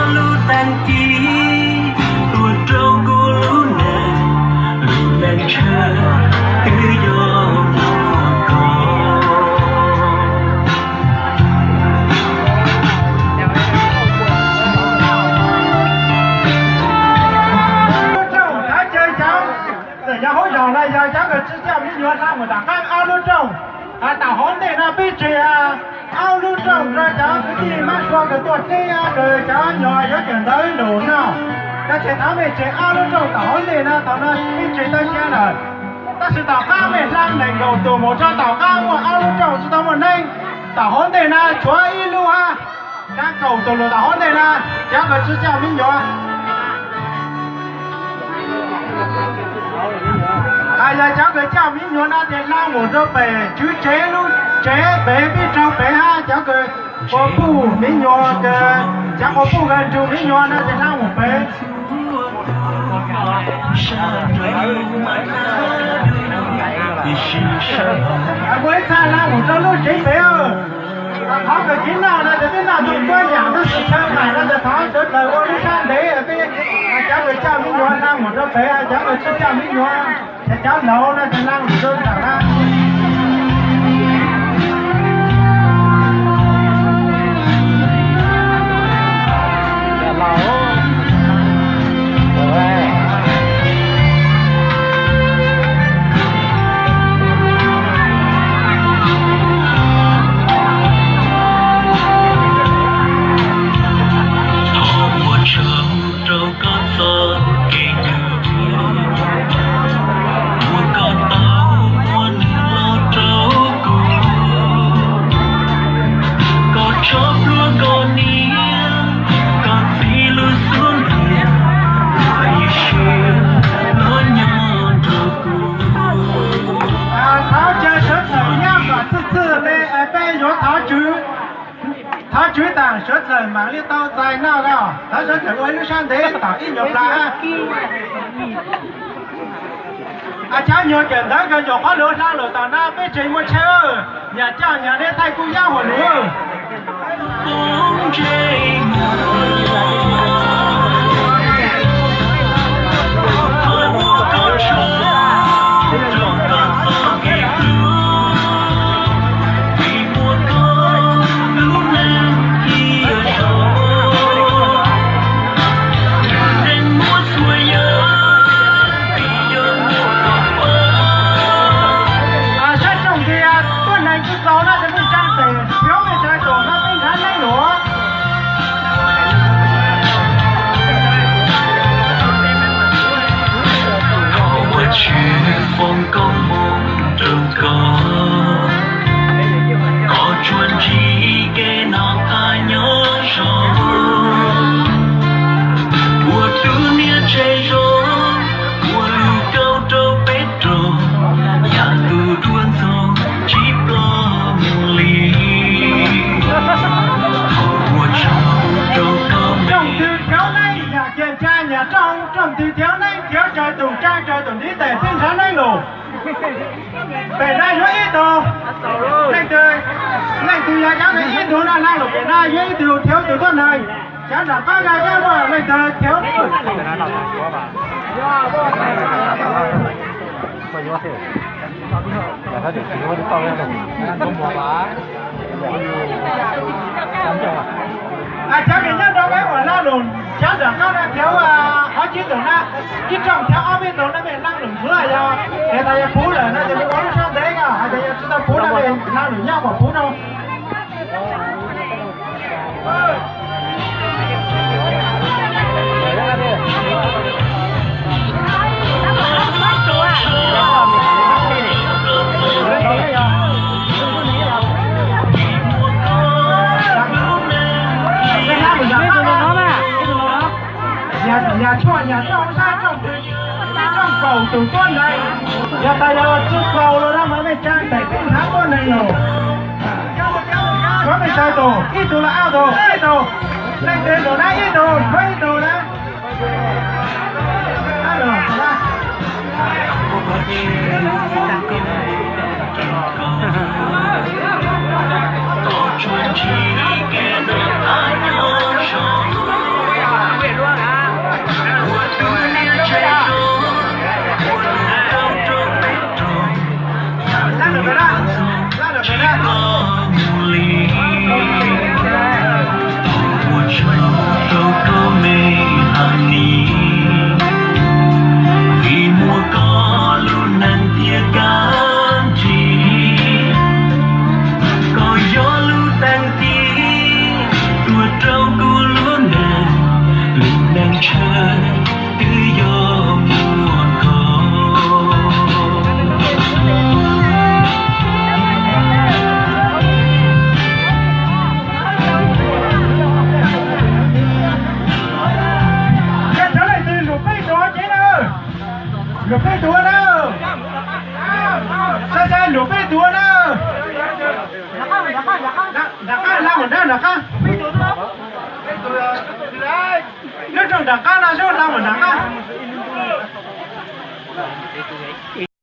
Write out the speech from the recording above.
Lub tag kis tuaj rau kuv lub neej, lub neej tshav twb yog muaj koj. Txawm yog hauv zos no yog cov kws tsis coj me nyuam hla mus tom qab ob lub rooj. Tom hauv ntej no peb tseg ob lub rooj rau cov kwv tij mab sua kws tuaj teb kws cov nyuam yuav kawm ntawv lus no. Koj tseg thov mej tseg ob lub rooj tom hauv ntej no, thaum no peb tseg tau cia lawm. Tab sis tom qab mej hla nees nkaum tus mus rau tom qab muaj ob lub rooj tsis tau muaj neeg. Tom hauv ntej no tshuav ib lub hab, kav kaum tus lus tom hauv ntej na, cov kws tsis coj me nyuam. Yog cov kws coj me nyuam no ces hla mus rau pem tswv tsev lub tsev pem peb raug pem hab, cov kws quas puj me nyuam, cov quas puj kws nrug me nyuam no ces hla mus pem. Muaj ib txha hla mus rau lub tsev pem. Qhov kws tsis noj no ces peb noj tau tsuab yam, tab sis chaw nqaim no ces thov sawv dlawg ua lub sab ntev, peb cov kws coj me nyuam hla mus rau pem, cov kws tsis coj me nyuam, ces cov laus no ces hla mus rau nram na. Thov ua tsaug rau koj txoj kev ncaj ncees, uas koj tau muab nws los rau kuv. Koj tso plhuav koj niam koj txiv lub xub ntiag, ua ib siab los nyob nrog kuv. Thov caw sawv dlawg nyob kom txhwj txhwj le, peb yuav thov tswv, thov tswv taag sawv dlawg mam li tau txais noj os. Thov sawv dlawg ua ib lub sab ntev tom ib nyuag plag hab. Cov nyuag kawm ntawv kws nyuam qhuav lug hla lawm tom no peb tseg muaj tsheb, nyam coj nyam neb thaij kuj yab huam lug. Sab tsoom tias tuab neeg tsis txaus no ces mej tsaa tes, thiob mej tsaa tes no peb nrhav neeb lug. Thov ua tshwj foom koob hmoov rau koj, koj tsuas ntsib kev noj qab nyob zoo, ua tug niam tsev zoo, ua lub kaum rau peb rau, yam tug duab ntxhoo tsib plaub moos li. Thov ua tsaug rau koj. Rooj twg thiob neeb yam kiag tsa nyam rooj, rooj twg thiob neeb thiob tsawg tus tsa tsawg tus ntiv tes peb nrhav neeb lug. Pem na yuav ib tug, leej twg, leej twg yog cov ib tug no na, los pem na yuav ib tug thiab tus tuab neeg. Cov nram qab na cov leej twg thiab. Cov kws nyob rau peb uas laj lug, cov nram qab na thiab ob tsib tug na, ib rooj thiab ob peb tug na, mej laj lug xwb yog es tas yog puv lawm no ces mej ua lub sab ntev ko, hais tias yog tsis tau puv no mej laj lug nyob kom puv no. Nyas tshuaj nyas rooj sab rooj, ib rooj kaum tus tuab neeg, yog tas yog tsis kaum los na mas mej tsa ntaim peb hnab tuab neeg lawm. Tshuav mej tsa tus, ib tug los ob tug, ib tug, leej twg tus na ib tug, tshuav ib tug na. Ua tsaug rau koj me Hanis, vim muaj koj lub neej thiaj kav tsij. Koj yog lub teeb tiv tuaj rau kuv lub neej, lub neej tshwj twb yog muaj koj. Yog cov leej twg lwm peb tus ces na, lwm peb tus na, saib saib lwm peb tus na. Nram qab, hla mus nram qab. Lub rooj nram qab no xwb, hla mus nram qab.